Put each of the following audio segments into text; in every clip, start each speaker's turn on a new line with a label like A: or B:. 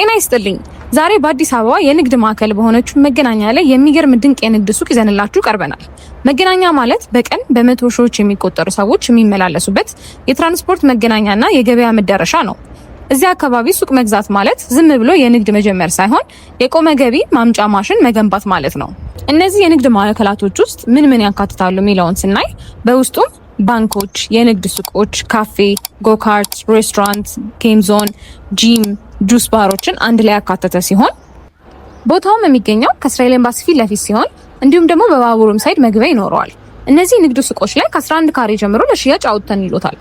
A: ጤና ይስጥልኝ። ዛሬ በአዲስ አበባ የንግድ ማዕከል በሆነችው መገናኛ ላይ የሚገርም ድንቅ የንግድ ሱቅ ይዘንላችሁ ቀርበናል። መገናኛ ማለት በቀን በመቶ ሺዎች የሚቆጠሩ ሰዎች የሚመላለሱበት የትራንስፖርት መገናኛና የገበያ መዳረሻ ነው። እዚህ አካባቢ ሱቅ መግዛት ማለት ዝም ብሎ የንግድ መጀመር ሳይሆን የቆመ ገቢ ማምጫ ማሽን መገንባት ማለት ነው። እነዚህ የንግድ ማዕከላቶች ውስጥ ምን ምን ያካትታሉ የሚለውን ስናይ በውስጡም ባንኮች፣ የንግድ ሱቆች፣ ካፌ፣ go-kart፣ ሬስቶራንት፣ game zone፣ gym፣ juice ባሮችን አንድ ላይ ያካተተ ሲሆን ቦታውም የሚገኘው ከእስራኤል ኤምባሲ ፊት ለፊት ሲሆን እንዲሁም ደግሞ በባቡሩም side መግቢያ ይኖረዋል። እነዚህ ንግድ ሱቆች ላይ ከ11 ካሬ ጀምሮ ለሽያጭ አውጥተንሎታል።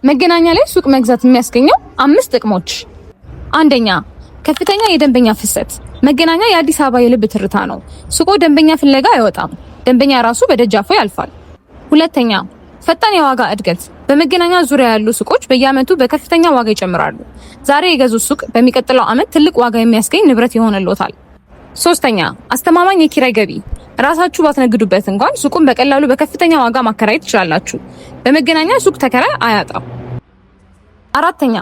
A: መገናኛ ላይ ሱቅ መግዛት የሚያስገኘው አምስት ጥቅሞች፣ አንደኛ ከፍተኛ የደንበኛ ፍሰት። መገናኛ የአዲስ አበባ የልብ ትርታ ነው። ሱቆ ደንበኛ ፍለጋ አይወጣም። ደንበኛ ራሱ በደጃፉ ያልፋል። ሁለተኛ ፈጣን የዋጋ እድገት። በመገናኛ ዙሪያ ያሉ ሱቆች በየዓመቱ በከፍተኛ ዋጋ ይጨምራሉ። ዛሬ የገዙት ሱቅ በሚቀጥለው ዓመት ትልቅ ዋጋ የሚያስገኝ ንብረት ይሆንልዎታል። ሶስተኛ አስተማማኝ የኪራይ ገቢ። ራሳችሁ ባትነግዱበት እንኳን ሱቁን በቀላሉ በከፍተኛ ዋጋ ማከራየት ትችላላችሁ። በመገናኛ ሱቅ ተከራይ አያጣም። አራተኛ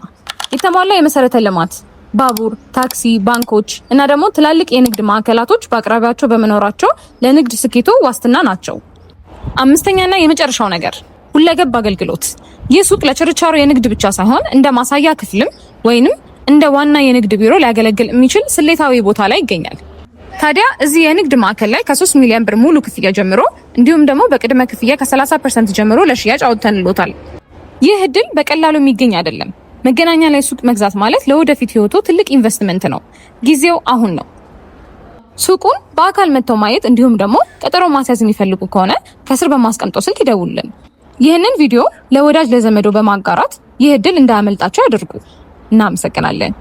A: የተሟላ የመሰረተ ልማት ባቡር፣ ታክሲ፣ ባንኮች እና ደግሞ ትላልቅ የንግድ ማዕከላቶች በአቅራቢያቸው በመኖራቸው ለንግድ ስኬቶ ዋስትና ናቸው። አምስተኛና የመጨረሻው ነገር ሁለገብ አገልግሎት። ይህ ሱቅ ለችርቻሮ የንግድ ብቻ ሳይሆን እንደ ማሳያ ክፍልም ወይንም እንደ ዋና የንግድ ቢሮ ሊያገለግል የሚችል ስሌታዊ ቦታ ላይ ይገኛል። ታዲያ እዚህ የንግድ ማዕከል ላይ ከ3 ሚሊዮን ብር ሙሉ ክፍያ ጀምሮ እንዲሁም ደግሞ በቅድመ ክፍያ ከ30% ጀምሮ ለሽያጭ አውጥተንሎታል። ይህ እድል በቀላሉ የሚገኝ አይደለም። መገናኛ ላይ ሱቅ መግዛት ማለት ለወደፊት ህይወቶ ትልቅ ኢንቨስትመንት ነው። ጊዜው አሁን ነው። ሱቁን በአካል መጥተው ማየት እንዲሁም ደግሞ ቀጠሮ ማስያዝ የሚፈልጉ ከሆነ ከስር በማስቀምጠው ስልክ ይደውሉልን። ይህንን ቪዲዮ ለወዳጅ ለዘመዶ በማጋራት ይህ እድል እንዳያመልጣቸው ያድርጉ። እናመሰግናለን።